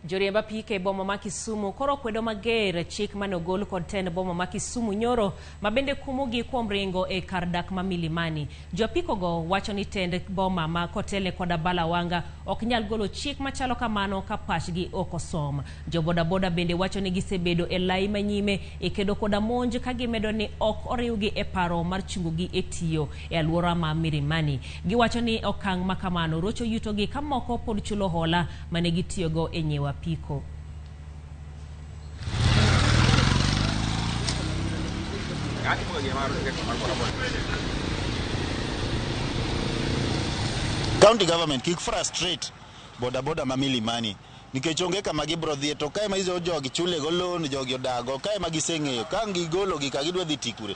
Joriemb apiko e boma ma Kisumu koro kwedo mager chik mane ogol kod tend boma ma Kisumu nyoro ma bende kumogi kuom ringo e kar dak ma Milimani. Jo apiko go wacho ni tend boma ma kotelne kod Abala Wanga ok nyal golo chik machalo kamano ka pachgi ok osom. Jo bodaboda bende wacho ni gisebedo e lai manyime e kedo koda monj ka gimedo ni ok oriwgi e paro mar chungogi e tiyo e alwora ma Milimani. Giwacho ni okang' ma kamano rocho yutogi ka moko pod chulo hola mane gitiyogo e nyiewo apiko. County government kik frustrate boda boda ma Milimani nikech onge kama gibro dhiye to kae ma izo jogi chule go loan, jogi odago kae ma giseng'eyo ka gigolo gi ka gidwa dhi ti kure.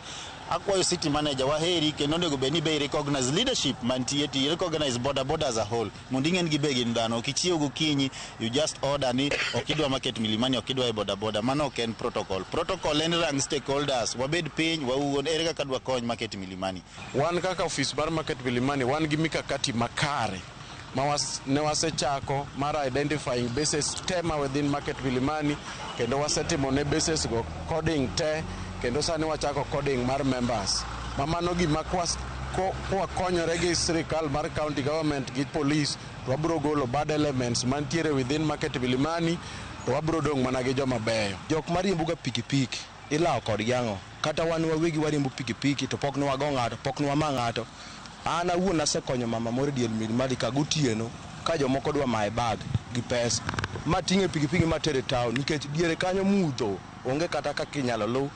Akwayo city manager waheri kendo onego bed ni be recognize leadership mantie ti recognize boda boda as a whole mondo ing'e ni gibe gin dhano. Ok ichiew gokinyi, you just order ni ok idwa market Milimani, ok idwa e boda boda. Mano ok en protocol. Protocol en rang stakeholders, wabed piny wawuon ere kaka dwa kony market Milimani. Wan kaka ofis mar market Milimani wan gi mikakati makare ma ne wasechako mar identifying bases te ma within market Milimani, kendo wasetimo ne bases go coding te, kendo sani wachako coding mar members. Ma mano gima kwakonyore gi sirikal mar county government gi police to wabro golo bad elements mantiere within market Milimani to wabro dong' mana gi joma beyo. Jok mariembo ga pikipiki ilawo kodgi ang'o? Kata wan wawegi wariembo pikipiki to pok ne wago ng'ato, pok ne wama ng'ato. An awuon asekonyo mama moro e dier Milimani ka gotieno ka jomoko dwa maye bag gi pesa. Mating'e pikipiki matere town nikech diere kanyo mudho onge kata kaka inyalo luw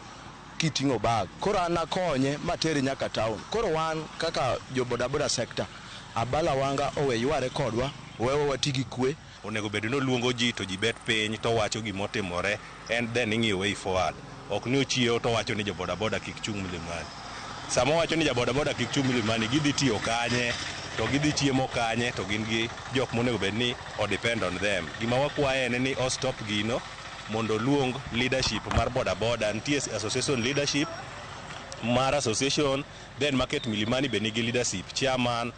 kiting'o bag. Koro an akonye matere nyaka town. Koro wan kaka jo bodaboda sector, Abala Wanga owe yware kodwa, owewa wati gi kwe. Onego bed ni oluongo ji to ji bet piny to wacho gimotimore and then ing'iyo way forward. Ok ni ochiewo to wacho ni jo bodaboda kik chung' Milimani. Sama owacho ni ja bodaboda kik chung' Milimani, gidhi tiyo kanye, to gidhi chiemo kanye, to gin gi jok monego bed ni o depend on them. Gima wakwaye en ni o stop gino mondo oluong leadership mar bodaboda. Nitie association leadership mar association, then market Milimani be nigi leadership, chairman.